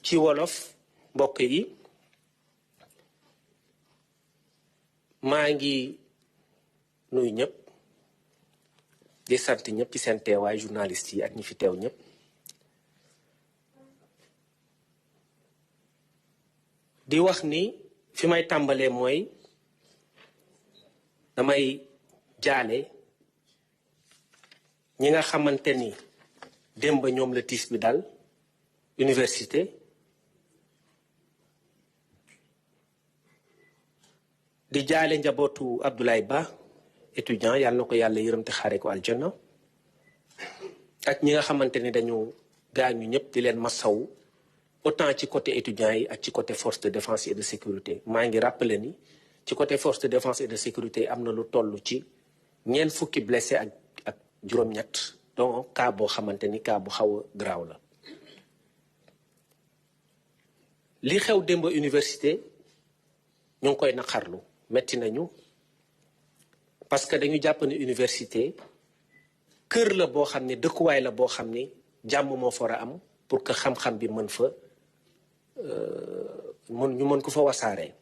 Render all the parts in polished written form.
ci wolof mbokk yi maa ngi nuyu ñëpp di sant ñëpp ci seen teewaay journaliste yi ak ñi fi teew ñëpp di wax ni fi may tàmbalee mooy damay jaale ñi nga xamante ni démb ñoom la tiis bi dal université di jaale njabootu Abdoulaye Ba étudiant yàlla na ko yàlla yërëm te xaare ko aljanna ak ñi nga xamante ni dañu gaañu ñëpp di leen masawu autant ci côté étudiants yi ak ci côté force de défense et de sécurité maa ngi rappelé ni ci côté force de défense et de sécurité am na lu toll ci ñeent fukki blessé ak juróom-ñett donc cas boo xamante ni cas bu xaw a graaw la. li xew démb université ñu ngi koy naqarlu metti nañu parce que dañu jàpp ne université kër la boo xam ne dëkkuwaay la boo xam ne jàmm moo fa war a am pour que xam-xam bi mën fa ñu mën ko fa wasaaree.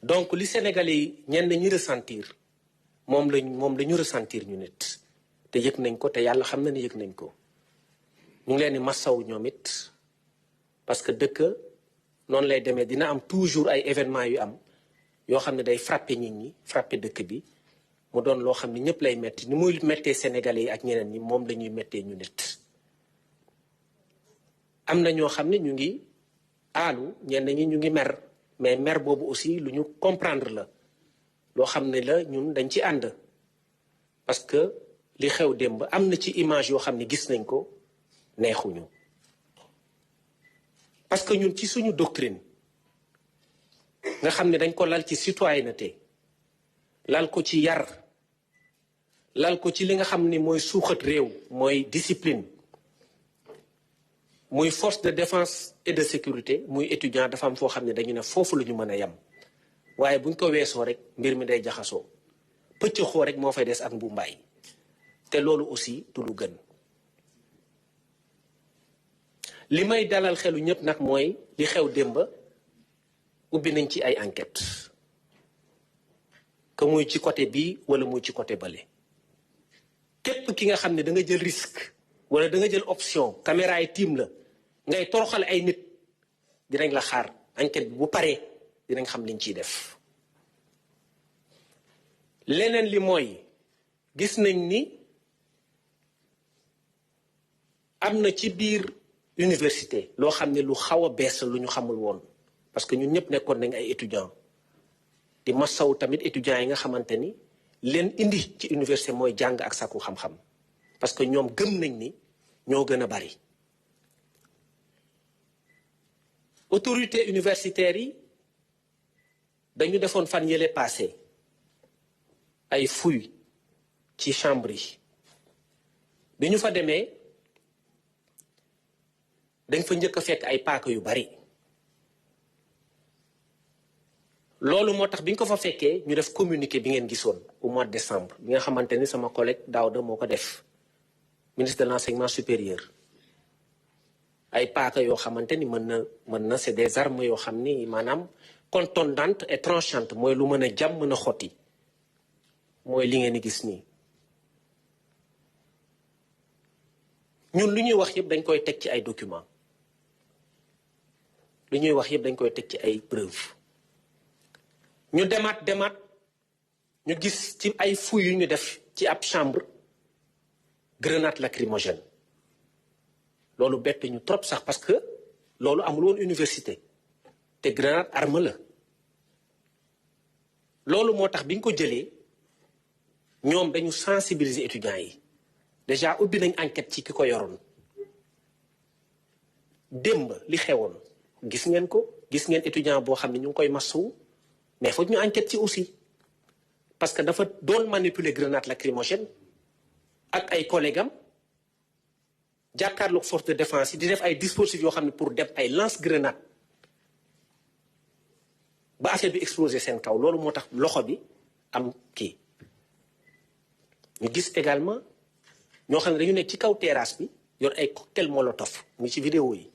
donc li Sénégalais yi ñenn ñi ressentir moom la ñu ressentir ñu nit te yëg nañ ko te yàlla xam na ne yëg nañ ko ñu ngi leen di massaw ñoom it parce que dëkk noonu lay demee dina am toujours ay événements yu am yoo xam ne day frapper nit ñi frapper dëkk bi mu doon loo xam ne ñëpp lay metti ni muy mettee Sénégalais yi ak ñeneen ñi moom la ñuy mettee ñu nit. am na ñoo xam ne ñu ngi aalu ñenn ñi ñu ngi mer mais mer boobu aussi lu ñu comprendre la loo xam ne la ñun dañ ci ànd parce que li xew démb am na ci image yoo xam ne gis nañ ko neexuñu parce que ñun ci suñu doctrine nga xam ne dañ ko lal ci citoyenneté lal ko ci yar lal ko ci li nga xam ne mooy suuxat réew mooy discipline muy force de défense et de sécurité muy étudiant dafa am foo xam ne dañu ne foofu la ñu mën a yem waaye buñ ko weesoo rek mbir mi day jaxasoo pëccëxoo rek moo fay des ak mbumbaay te loolu aussi du lu gën. li may dalal xelu ñëpp nag mooy li xew démb ubbi nañ ci ay enquête que muy ci côté bii wala muy ci côté bale képp ki nga xam ne da nga jël risque wala da nga jël option caméra yi tiim la ngay toroxal ay nit dinañ la xaar enquête bi bu paree dinañ xam liñ ciy def. leneen li mooy gis nañ ni am na ci biir université loo xam ne lu xaw a bees lu ñu xamul woon parce que ñun ñëpp nekkoon nañ ay étudiants di masaw tamit étudiants yi nga xamante ni leen indi ci université mooy jàng ak sàkku xam-xam parce que ñoom gëm nañ ni ñoo gën a bari. autorité universitaire yi dañu defoon fan yële passé ay fouilles ci chambre yi bi ñu fa demee dañ fa njëkk a fekk ay paaka yu bari loolu moo tax bi ñu ko fa fekkee ñu def communiqué bi ngeen gisoon au mois de décembre bi nga xamante ni sama collègue Daouda moo ko def ministre de l'enseignement supérieur. ay paaka yoo xamante ni mën na c'est des armes yoo xam ni maanaam contondantes et tranchantes mooy lu mën a jam mën a xotti mooy li ngeen di gis nii. ñun lu ñuy wax yëpp dañ koy teg ci ay documents lu ñuy wax yëpp dañ koy teg ci ay preuves ñu demaat ñu gis ci ay fouilles yu ñu def ci ab chambre grenade lacrymogène. loolu bett ñu trop sax parce que loolu amul woon université te grenade arme la loolu moo tax bi ñu ko jëlee ñoom dañu sensibiliser étudiants yi déjà ubbi nañ enquête ci ki ko yoroon démb li xewoon gis ngeen ko gis ngeen étudiant boo xam ne ñu ngi koy massuwu mais foog ñu enquête ci aussi parce que dafa doon manipuler grenade lacrymogène ak ay collègues am jàkkaarloog force de défense yi di def ay dispositifs yoo xam ne pour dem ay lance grenade ba affaire bi explosé seen kaw loolu moo tax loxo bi am kii. ñu gis également ñoo xam ne dañu nekk ci kaw terrasse bi yor ay cocktail molotov muy ci vidéo yi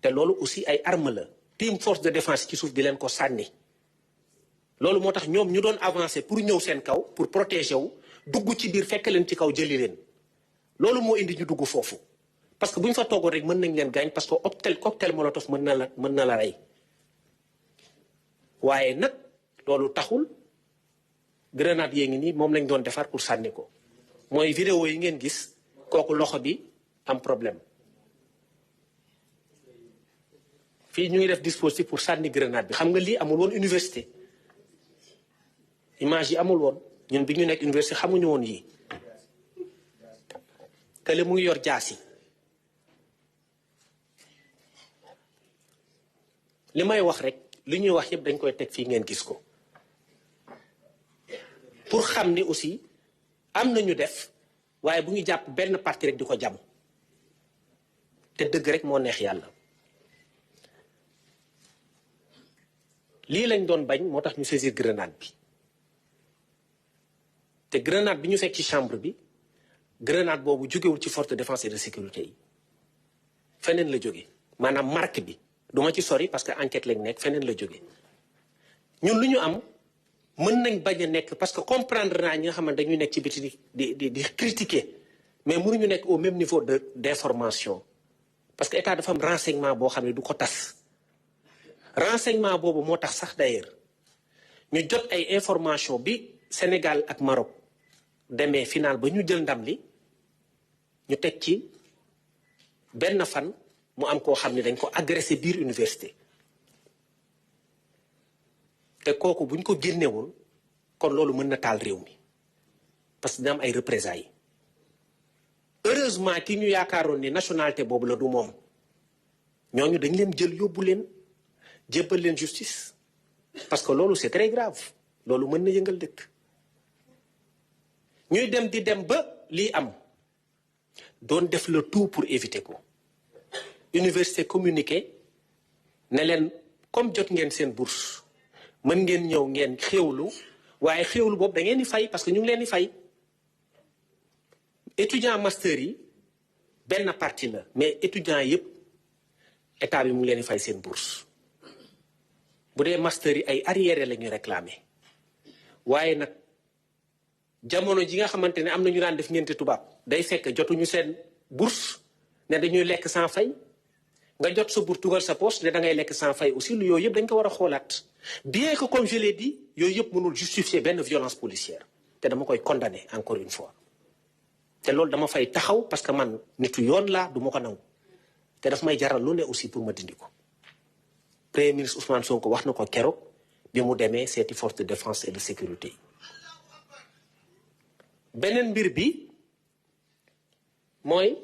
te loolu aussi ay arme la team force de défense ci suuf di leen ko sànni loolu moo tax ñoom ñu doon avancer pour ñëw seen kaw pour protéger wu dugg ci biir fekk leen ci kaw jëli leen loolu moo indi ñu dugg foofu parce que bu ñu fa toogoon rek mën nañ leen gaañ parce que cocktail molotov mën na la rey waaye nag loolu taxul grenade yee ngi nii moom lañ doon defar pour sànni ko mooy vidéo yi ngeen gis kooku loxo bi am problème fii ñu ngi def dispositif pour sànni grenade bi xam nga lii amul woon université image yi amul woon ñun bi ñu nekk université xamuñu woon yii kële mu ngi yor jaasi li may wax rek li ñuy wax yëpp dañ koy teg fii ngeen gis ko pour xam ni aussi am na ñu def waaye bu ñu jàpp benn parti rek di ko jam te dëgg rek moo neex yàlla lii lañ doon bañ moo tax ñu saisir grenade bi te grenade bi ñu fekk ci chambre bi grenade boobu jógewul ci force de défense et de sécurité yi feneen la jóge maanaam marque bi duma ci sori parce que enquête lañ nekk feneen la jóge ñun lu ñu am mën nañ bañ a nekk parce que comprendre naa ñi nga xamante dañuy nekk ci biti di critiquer mais mënuñu nekk au même niveau d'information parce que état dafa am renseignement boo xam ne du ko tas renseignement boobu moo tax sax d'ailleurs ñu jot ay information bi Sénégal ak Maroc demee final ba ñu jël ndam li ñu teg ci benn fan mu am koo xam ne dañ ko agressé biir université te kooku buñ ko génnewul kon loolu mën na taal réew mi parce que dina am ay représailles heureusement ki ñu yaakaaroon ni nationalité boobu la du moom ñooñu dañ leen jël yóbbu leen jébbal leen justice parce que loolu c'est très grave loolu mën na yëngal dëkk ñuy dem di dem ba lii am doon def le tout pour éviter ko université communiqué ne leen comme jot ngeen seen bourse mën ngeen ñëw ngeen xéewlu waaye xéewlu boobu da ngeen di fay parce que ñu ngi leen di fay étudiant master yi benn partie la mais étudiant yëpp état bi mu ngi leen di fay seen bourse bu dee master yi ay arriéré la ñuy réclamer waaye nag jamono ji nga xamante ne am na ñu daan def ñeenti tubaab day fekk jotuñu seen bourse ne dañuy lekk sans fay nga jot sa bourse dugal sa poche ne da ngay lekk sans fay aussi lu yooyu yëpp dañ ko war a xoolaat bien que comme je l'ai dit yooyu yëpp mënul justifier benn violence policière te dama koy condamner encore une fois te loolu dama fay taxaw parce que man nitu yoon laa du ma ko nangu te daf may jaral lu ne aussi pour ma dindi ko premier ministre Ousmane Sonko wax na ko keroog bi mu demee seeti force de défense et de sécurité yi beneen mbir bi mooy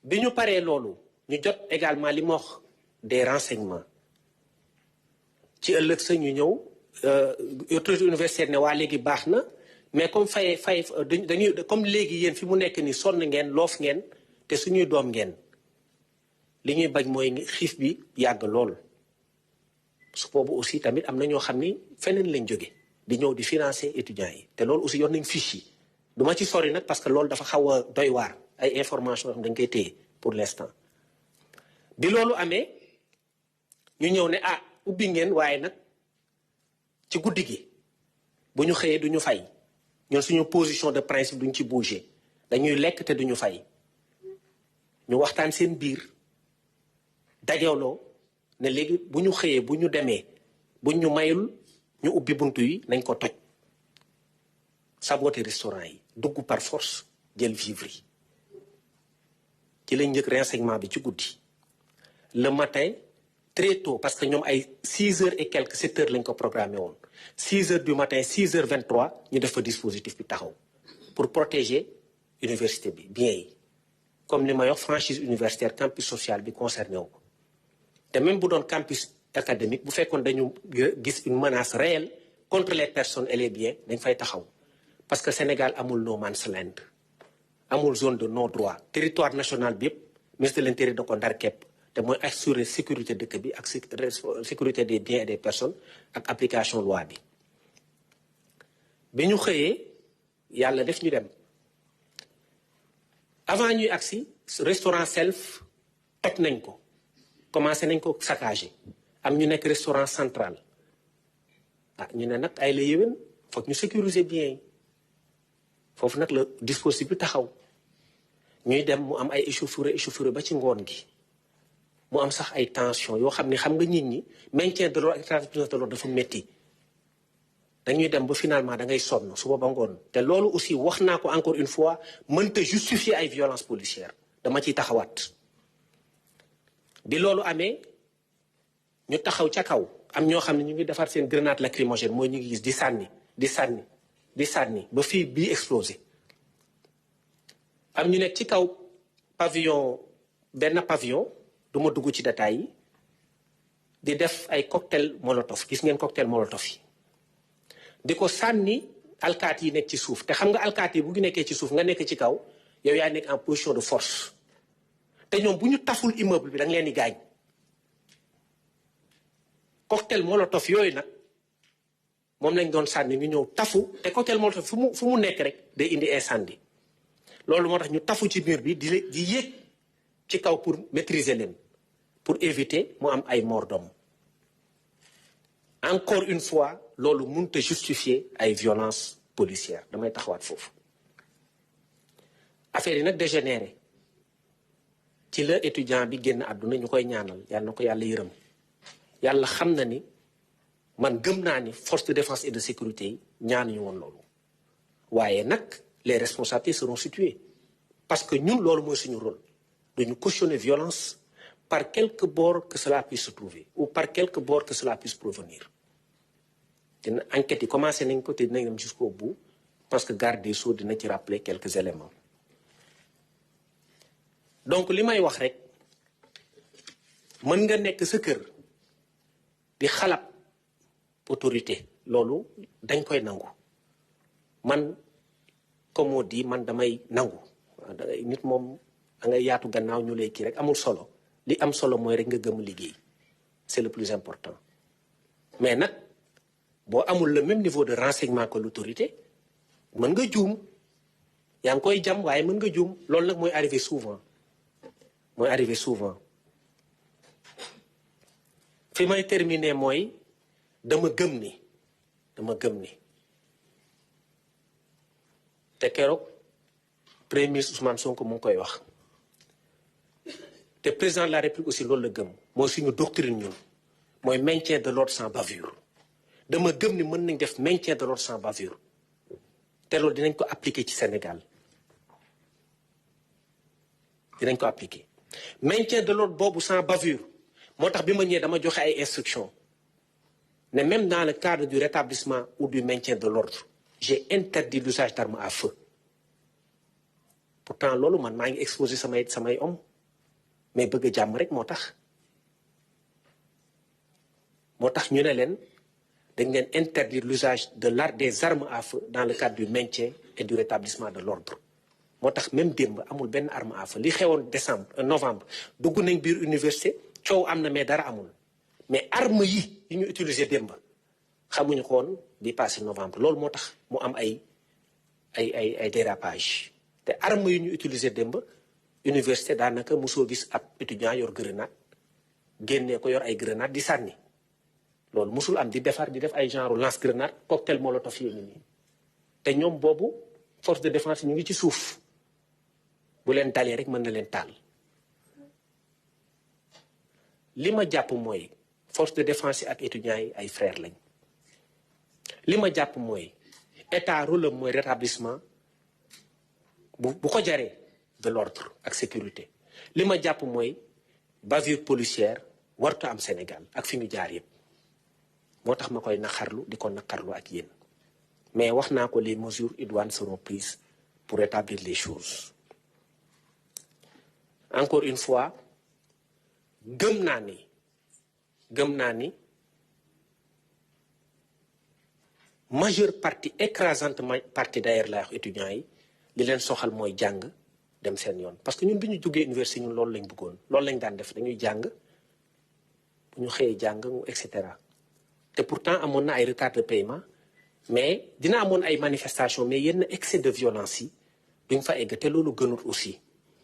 bi ñu paree loolu ñu jot également li ma wax des renseignements ci ëllëg sa ñu ñëw autorité universitaire ne waa léegi baax na mais comme fay dañuy comme léegi yéen fi mu nekk ni sonn ngeen loof ngeen te suñuy doom ngeen li ñuy bañ mooy xiif bi yàgg lool su boobu aussi tamit am na ñoo xam ni feneen lañ jóge di ñëw di financer étudiants yi te loolu aussi yor nañ fiche yi du ma ci sori nag parce que loolu dafa xaw a doy waar ay information dañ koy téye pour l'instant bi loolu amee ñu ñëw ne ah ubbi ngeen waaye nag ci guddi gi bu ñu xëyee duñu fay ñun suñu position de principe duñ ci bouger dañuy lekk te duñu fay ñu waxtaan seen biir dajewloo ne léegi bu ñu xëyee bu ñu demee buñ ñu mayul ñu ubbi buntu yi nañ ko toj saboter restaurant yi dugg par force jël vivre yi ci lañ njëkk renseignement bi ci guddi le matin très tôt parce que ñoom ay 6 heures et quelques 7 heures lañ ko programmé woon 6 heures du matin 6 heures 23 ñu def fa dispositif bi taxaw pour protéger université bi bien yi comme ni ma wax franchise universitaire campus social bi concerné wu ko te même bu doon campus académique bu fekkoon dañu gis une menace réelle contre les personnes et les biens dañ fay taxaw parce que Sénégal amul no man's land amul zone de non droit territoire national bi yëpp ministre de l'intérieur da ko ndar képp te mooy assurer sécurité dëkk bi ak sécurité des biens et des personnes ak application loi bi bi ñu xëyee yàlla def ñu dem avant ñuy agsi restaurant self toj nañ ko commencé nañ ko saccager am ñu nekk restaurant central ah ñu ne nag ay la yéwén foog ñu sécuriser bien yi foofu nag la dispositif bi taxaw ñuy dem mu am ay échauffourée ba ci ngoon gi mu am sax ay tension yoo xam ne xam nga nit ñi maintien de l'ordre ak rétablissement de l'ordre dafa métti dañuy dem ba finalement da ngay sonn suba ba ngoon te loolu aussi wax naa ko encore une fois mënta justifier ay violence policière dama ciy taxawaat bi loolu amee ñu taxaw ca kaw am ñoo xam ne ñu ngi defar seen grenade lacrymogène mooy ñu ngi gis di sànni ba fii bii explosé am ñu nekk ci kaw benn pavillon du ma dugg ci détails yi di def ay cocktail molotov gis ngeen cocktail molotov yi di ko sànni alkaati yi nekk ci suuf te xam nga alkaati yi bu ngi nekkee ci suuf nga nekk ci kaw yow yaa nekk en position de force te ñoom bu ñu taful immeuble bi da nga leen di gaañ cocktail molotov yooyu nag moom lañ doon sànni ñu ñëw tafu te cocktail molotov fu mu nekk rek day indi incendie loolu moo tax ñu tafu ci mur bi di yéeg ci kaw pour maîtriser leen pour éviter mu am ay mort d'homme encore une fois loolu mënut a justifier ay violence policière damay taxawaat foofu affaire yi nag dégénéré ci la étudiant bi génn àdduna ñu koy ñaanal yàlla na ko yàlla yërëm yàlla xam na ni man gëm naa ni force de défense et de sécurité yi ñaanuñu woon loolu waaye nag les responsabilités seront situées parce que ñun loolu mooy suñu rôle dañu cautionner violence par quelque bord que cela puisse se trouver ou par quelque bord que cela puisse provenir dina enquête yi commencé nañ ko te dinañ dem jusqu'au bout parce que garde des Sceaux dina ci rappeler quelques éléments donc li may wax rek mën nga nekk sa kër di xalab autorité loolu dañ koy nangu man comme on dit man damay nangu nit moom da ngay yaatu gannaaw ñu lay kii rek amul solo li am solo mooy rek nga gëm liggéey c'est le plus important mais nag boo amul le même niveau de renseignement que l'autorité mën nga juum yaa ngi koy jam waaye mën nga juum loolu nag mooy arrivé souvent fi may terminer mooy dama gëm ni te keroog premier ministre Ousmane Sonko mu ngi koy wax te président de la République aussi loolu la gëm mooy suñu doctrine ñun mooy maintien de l'ordre sans bavure dama gëm ni mën nañ def maintien de l'ordre sans bavure te loolu dinañ ko appliquer ci Sénégal dinañ ko appliquer maintien de l'ordre boobu sans bavure moo tax bi ma ñëwee dama joxe ay instructions ne même dans le cadre du rétablissement ou du maintien de l'ordre j'ai interdit l'usage d'armes à feu pourtant loolu man maa ngi exposé samay hommes mais bëgg a jàmm rek moo tax ñu ne leen dañ leen interdire l'usage des armes à feu dans le cadre du maintien et du rétablissement de l'ordre moo tax même démb amul benn arme à feu li xewoon novembre dugg nañ biir université coow am na mais dara amul mais arme yi ñu utiliser démb xamuñu ko woon di passé novembre loolu moo tax mu am ay dérapage te arme yi ñu utiliser démb université daanaka mosoo gis ab étudiant yor grenade génnee ko yor ay grenade di sànni loolu mosul am di def ay genre lance grenade cocktail molotov yi nii te ñoom boobu force de défense ñu ngi ci suuf bu leen dalee rek mën na leen taal li ma jàpp mooy force de défense yi ak étudiants yi ay frères lañ li ma jàpp mooy état rôle mooy rétablissement bu ko jaree de l'ordre ak sécurité li ma jàpp mooy bavure policière warta am Sénégal ak fi ñu jaar yépp moo tax ma koy naqarlu di ko naqarlu ak yéen mais wax naa ko les mesures idoines seront prises pour rétablir les choses encore une fois gëm naa ni majeure partie écrasante partie d'ailleurs laa wax étudiants yi li leen soxal mooy jàng dem seen yoon parce que ñun bi ñu duggee université ñun loolu lañ bëggoon loolu lañ daan def dañuy jàng bu ñu xëyee jàng et cetera te pourtant amoon na ay retard de paiement mais dina amoon ay manifestations mais yenn excès de violence yi duñ fa egg te loolu gënut aussi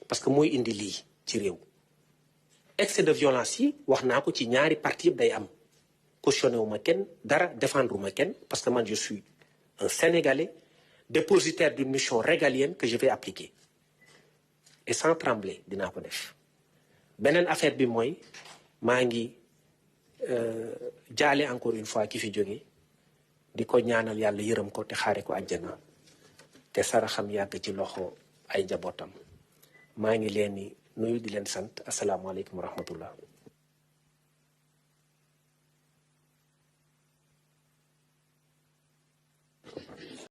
parce que mooy indi lii ci réew excès de violence yi wax naa ko ci ñaari parti yëpp day am cautionné wu ma kenn dara défendre ma kenn parce que man je suis un Sénégalais dépositaire d'une mission régalienne que je vais appliquer et sans trembler dinaa ko def. beneen affaire bi mooy maa ngi jaale encore une fois ki fi jóge di ko ñaanal yàlla yërëm ko te xaare ko àjjana te saraxam yàgg ci loxo ay njabootam maa ngi leen di nuyu di leen sant asalaamaaleykum wa rahmatullah